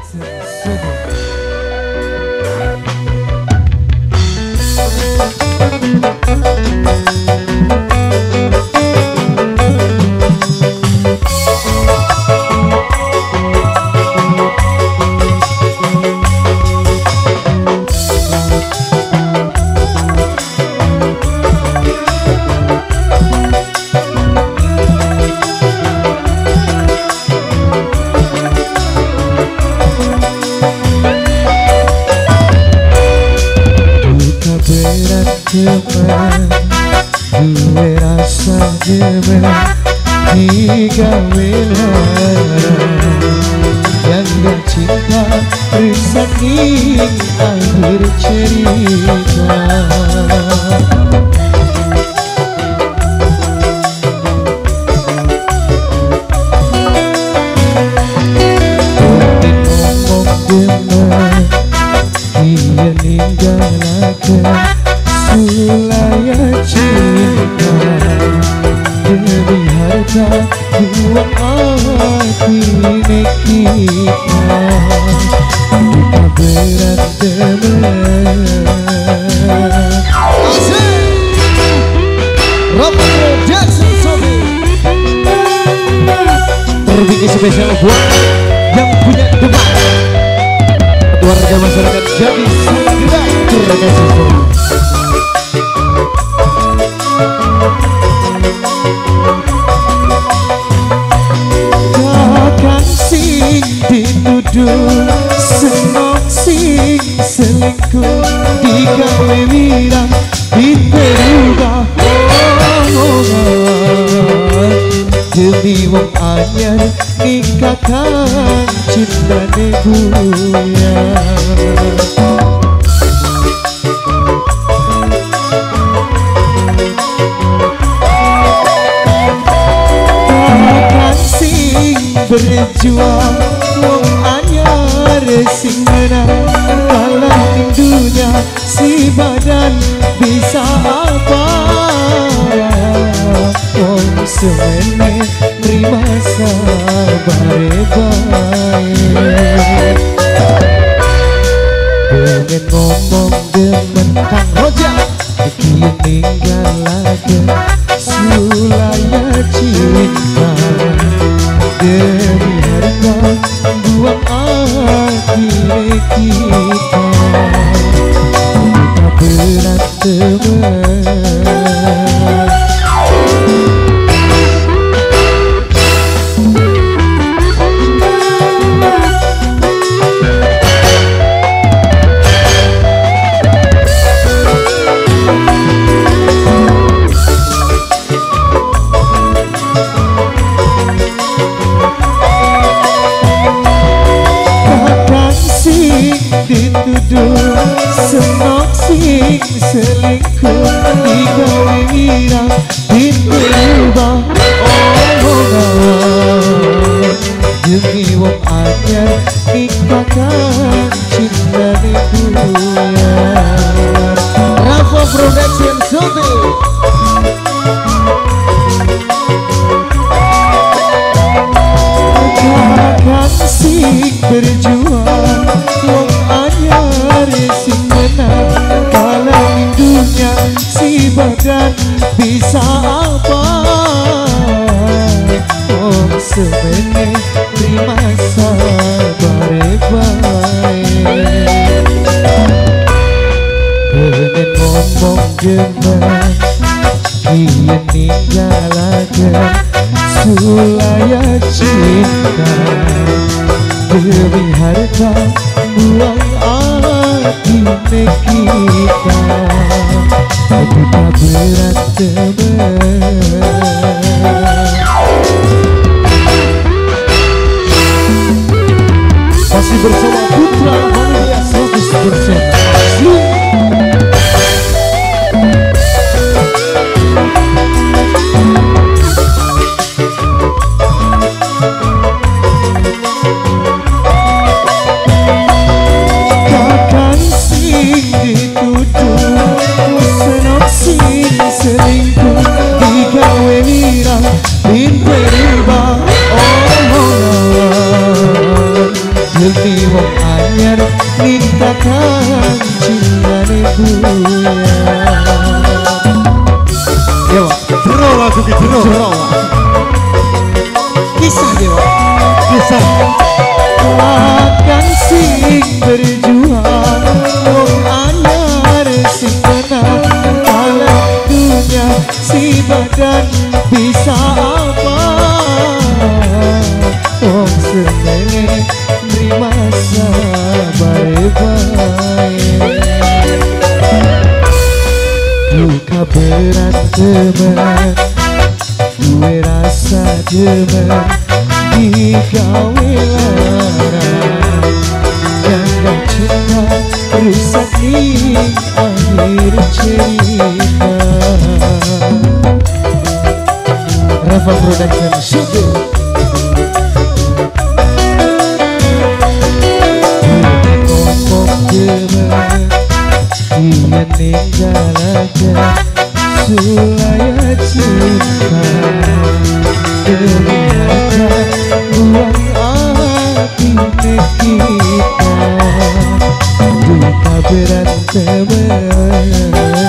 Production Soto. Duwe rasa jemen digawe lara, yang gak cinta rusak ning akhir cerita. Pengen ngomong demen dia ninggalaken sulaya cinta, demi harta buang hati kita. Kita berat teman. Asik Rafa Production Sobi. Terbikin spesial buat yang punya demak, warga masyarakat Jambi Sumedang. Terima kasih. Kakang sing dituduh senok sing selingkuh, digawe wirang diterubah omongan, demi wong anyar nikahkan cintane buyar. Berjuang wong anyar sing menang, kalah ning dunya si badan bisa apa. Wong semene nrima sabare bae. Pengen ngomong demen Kang Roja, iki ninggalaken sulaya cinta, demi harta buang hati kita. Kita berat teman. Dituduh senok sing selingkuh, digawe wirang diterubah omongan, demi wong anyar nikahkan cintane buyar. Rafa Production Sobi. Kakang sing berjuang wong anyar sing menang, kalah ning dunya si badan bisa apa. Wong semene terima sabare bae. Pengen ngomong demen dia ninggalaken sulaya cinta, demi harta buang hati kita. Kita berat teman. Masih bersama Putra Familia 100% asli. Kakang sing dituduh senok sing selingkuh, digawe wirang diterubah omongan, Demi wong anyar nintakan cintane buyar. Ya Pak, jero lagu ki jero. Jero Pak. Kisah ya Pak. Kisah. Akan sing berjuang wong anyar sing menang alam dunia si badan bisa apa wong sepele nerima sabar bae. Luka berat teman duwe rasa demen digawe lara ganggang cinta rusak ning akhir cerita. Rafa Production Syukur. Ngomong demen dia ninggalaken sulaya cinta demi harta buang hati kita. Duka berat temen